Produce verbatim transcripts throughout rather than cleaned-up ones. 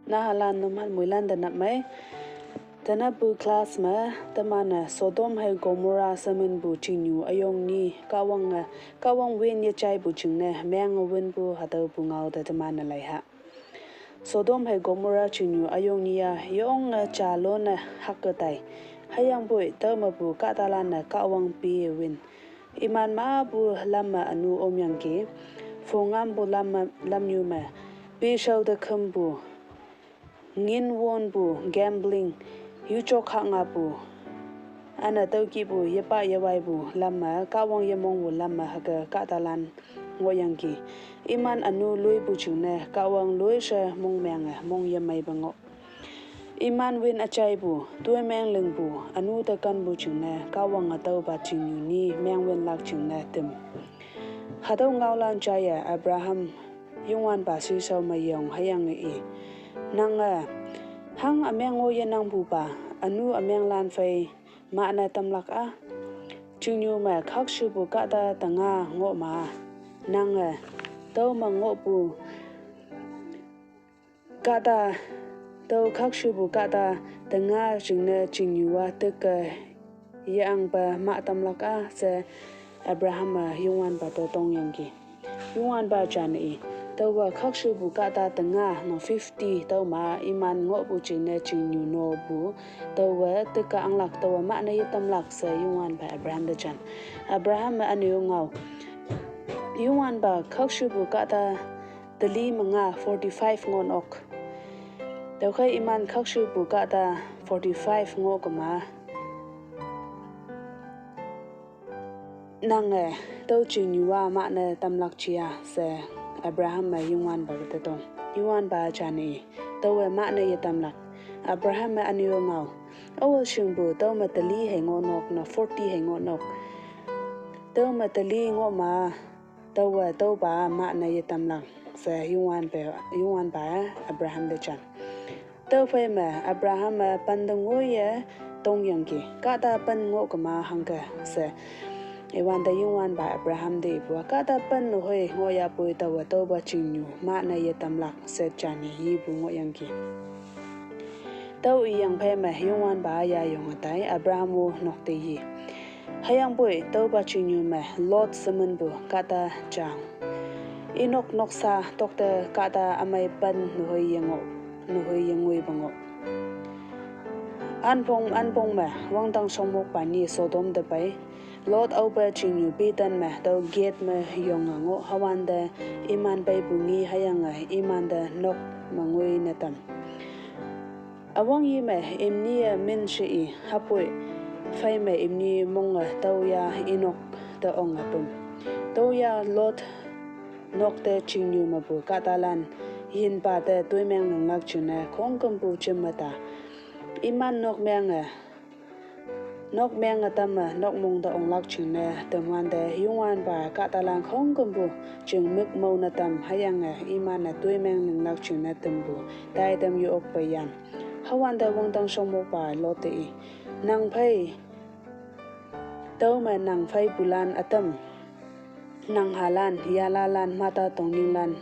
Nahalan numan muilan da nap mai. Tana pu class ma tamana Sodom hai Gomorrah saman bu chingyu ayong ni kawang, kawang win ya chai bu chingne meng win bu hatau bu ngau da tamana lai ha. Sodom hai Gomorrah chingyu ayong ni ya yong nga cha lo na hak ka tai. Hayang bui tau ma bu ka ta lan na kawang pi win. Iman ma bu lam ma anu om yang ki. Fu ngam bu lam ma, lam yu ma. Pi shau da kham bu. Ngin won bu gambling. Yu chok ha nga bu. Ana tau ki bu ya pa ya wai bu lam ma kawang ya mong bu lam ma ha ka ka ta lan. Ngo yang ki. Iman anu lui bu ching ne kawang lui sha mong meng, mong ya mai ba ngo. Iman win achai bu, tui meng ling bu, anu ta kan bu ching ne kawang atau ba ching yu ni meng win lak ching ne tim. Hatau ngau lan chai ya Abraham yungwan ba si sau ma yong hayang i. Nang a, hang a meng ngo ya nang bu ba, anu a meng lan fai, ma na tam lak a. Ching yu ma khak shu bu ka ta ta nga ngo ma. Nang a, tau ma ngo bu ka ta, tau khak shu bu ka ta ta nga ching ne ching yu wa te ka ya ang ba ma tam lak a se Abraham a yungwan ba ta tong yang ki. Yungwan ba chan i. Tau wa khak shu bu ka ta ta nga no fifty tau ma iman ngo bu ching ne ching yu no bu. Tau wa te ka ang lak tau wa ma na ya tam lak se yungwan ba Abraham da chan. Abraham a anu ngau. Yungwan ba khak shu bu ka ta tali ma nga forty five ngon ok. Tau khai iman khak shu bu ka ta forty five ngo ka ma. Nang e, tau ching yu wa ma na tam lak chia se Abraham ma yungwan ba ta tong. Yungwan ba chan i, tau wa ma na ya tam lak. Abraham ma anu ngau. Awa shing bu tau ma tali hai ngo nok na forty hai ngo nok. Tau ma tali ngo ma. Tau wa tau ba ma na ya tam lak se yungwan ba, yungwan ba Abraham da chan. Tau fai ma Abraham ma pan da ngo ya tong yang ki. Ka ta pan ngo ka ma hang ka se. Iwan da yungwan ba Abraham da i bu. Ka ta pan no hoi ngo ya pui tau wa tau ba ching yu ma na ya tam lak se chan yi bu ngo yang ki. Tau i yang phai ma yungwan ba ya yong atai Abraham wo nok te yi. Hayang bui tau ba ching yu ma Lot saman bu ka ta chang. Inok nok sa tok te ka ta amai pan nuhui yang ngo, nuhui yang ngui ba ngo. An pong, an pong ma wang tang song mok pa ni Sodom da pai. Lot au ba ching yu pi tan ma tau gate ma yong a ngo hawan da iman pai bu ngi hayang a iman da nok ma ngui na tam. Awang yi ma imni a min shi i hapui. Fai ma imni mong a tau ya inok ta ong a pum. Tau ya Lot nok ta ching yu ma bu ka ta lan. Yin pa ta tui meng nang lak ching na khong kam bu chim ma ta. Iman nok meng a. Nok meng a tam a nok mong ta ong lak ching na tam wan ta yungwan ba ka ta lan khong kam bu ching mik mau na tam hayang a iman a tui meng nang lak ching na tam bu. Tai tam yu ok pa yan. Hawan da wang tang song mok pa Lot te i. Nang phai. Tau ma nang phai bu lan a tam. Nang ha lan, ya la lan, ma ta tong ning lan.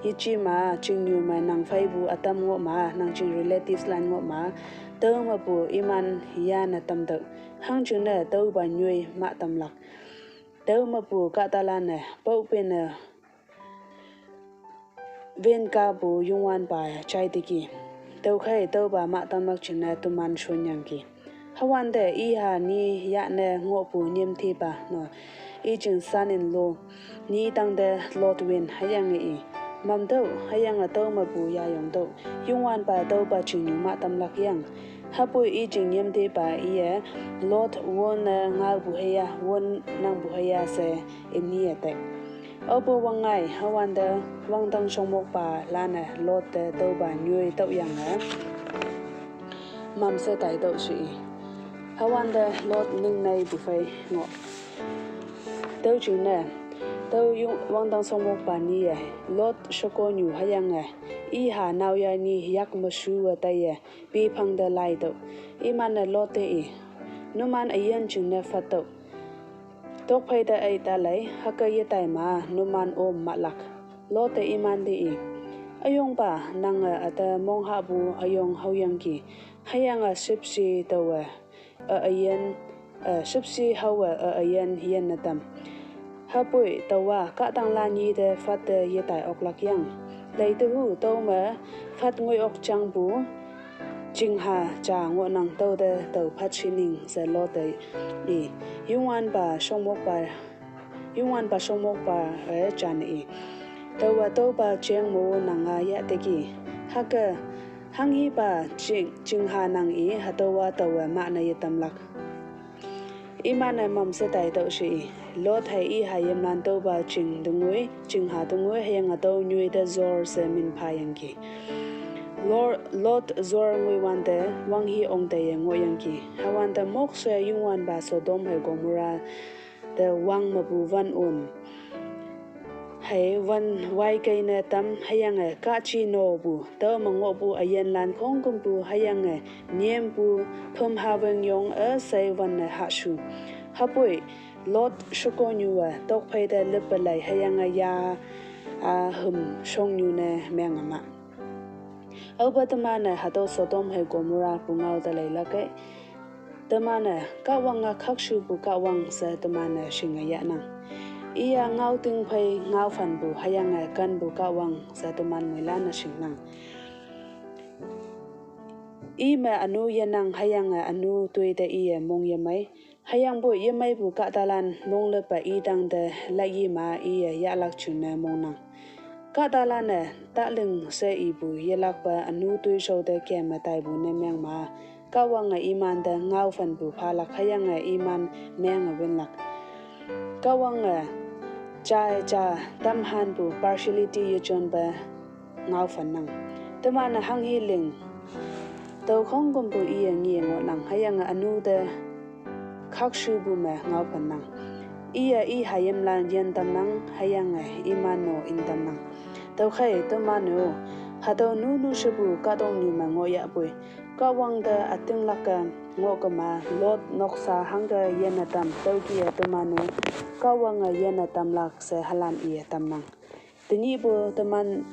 Yi chi ma ching yu ma nang phai bu a tam ngo ma, nang ching relatives lan ngo ma. Tau ma bu iman ya na tam tau. Hang ching na tau ba nyui ma tam lak. Tau ma bu ka ta lan na, pau pe na. Ven ka bu yungwan ba chai te ki. Tau khai tau ba ma tam lak ching na tuman shun yang ki. Hawan da i ha ni ya na ngo bu nyem te ba no. I ching san in lo. Ni tang da Lot win hayang i. Mam tau hayang a tau ma bu ya yong tau. Yungwan ba tau ba ching yu ma tam lak yang. Hapui i ching nyem te ba i ya. Lot won na nga bu haya, won nang bu haya se imni a tai. Au bu wang ngai, hawan da wang tang song mok pa lan a Lot ta tau ba nyui tau yang a. Mam se tai tau shi i. Hawan da Lot ning nai bu fai ngo. Tau ching na. Tau yung wang tang song mok pa ni a. Lot shoko nyu hayang a. I ha nau ya ni yak ma shu wa tai a. Pi phang da lai tau. Iman na Lot te i. Numan a yan ching na fat tau. Tokphei te ei ta lei, hüke yetai ma numan om mahlak. Lot te iman te i, "Üyongpa, nange üte monghahpu üyong haoyangki, hüyange shüpshe taowe, ü üyin, ü, shüpshe haowe ü üyin yinne tam. Hüpoi taowa kahtang lan yi te phat te yetai oklak yang. Lei tehu tüome phat ngoi ok jangpu, chingha ja ngohnang, tüote tao phat shining," she Lot te i, Youngwanpa shongmokpa, Youngwanpa shongmokpa-e jan i, "Taowa tüopa jeng mo nanga yahteki. Hüke hanghipa ching, chingha nang i, hatüowa taowe mahne yetamlak." Iman-e mamshe taitüoh she i, Lot hei i hayimlan tüopa ching te ngoi, chingha te ngoi, hüyange tüo nyoi te Zoar she min phayangki. Lor-, Lot Zoar ngoiwante wanghi ong teiye ngohyangki. Hüwante mokshe Youngwanpa Sodom hei Gomorrah te wang mepu wan on, hei wan waikei ne tam, hüyange kahji nopu, tüome ngohpu üyinlan khongkümpu, hüyange nyempu phüm haweng yong üshei wanne hahshu. Hüpoi Lot shekonyu-e tokphei te lippe lei, hüyange ya, a, hüm shongnyu ne menge ma. Aope teman-e hatüo Sodom hei Gomorrah pu ngao te leilak ei. Teman-e Kahwange khakshupu Kahwang she teman-e shinge yahnang. Iye ngaoting phei ngaophanpu hüyange kenpu Kahwang she teman moilan-e shingnang. I me ünu yenang, hüyange ünu toi te iye mong yemei. Hüyangpoi yemeipu kahtalan monglepa i tangte laiyi ma iye yahlak jingne mongnang. Kahtalan-e taling she ipu yelakpe ünu toishao te keme taipu ne meng ma, Kahwange imante ngaophanpu phalak, hüyange iman menge winlak. Kahwange jai ja tamhanpu partiality yejonpe ngaophannang. Teman-e hanghi ling, tüo khongkümpu iye nge ngohnang, hüyange ünu te khakshupu me ngaophannang. Iye i hayimlan yin tamnang, hüyange iman-o yin tamnang. Tüokhei teman-o hatüo nunu shepu kahtoknyu me ngohyahpoi, Kahwang te ütinglak-e ngohkema Lot noksa hangke yinne tam, tüokih-e teman-o Kahwange yinne tamlak she halan iye tamnang. Tenyihpu teman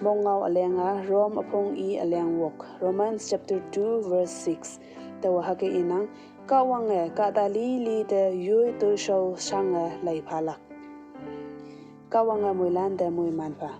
mongngao üleng-a Rome üpong i üleng wok, Romans chapter two verse six. Taowe hüke inang, Kahwange kahta lili te yoi toishao shange lei phalak. Kahwange moilan te moiman pha.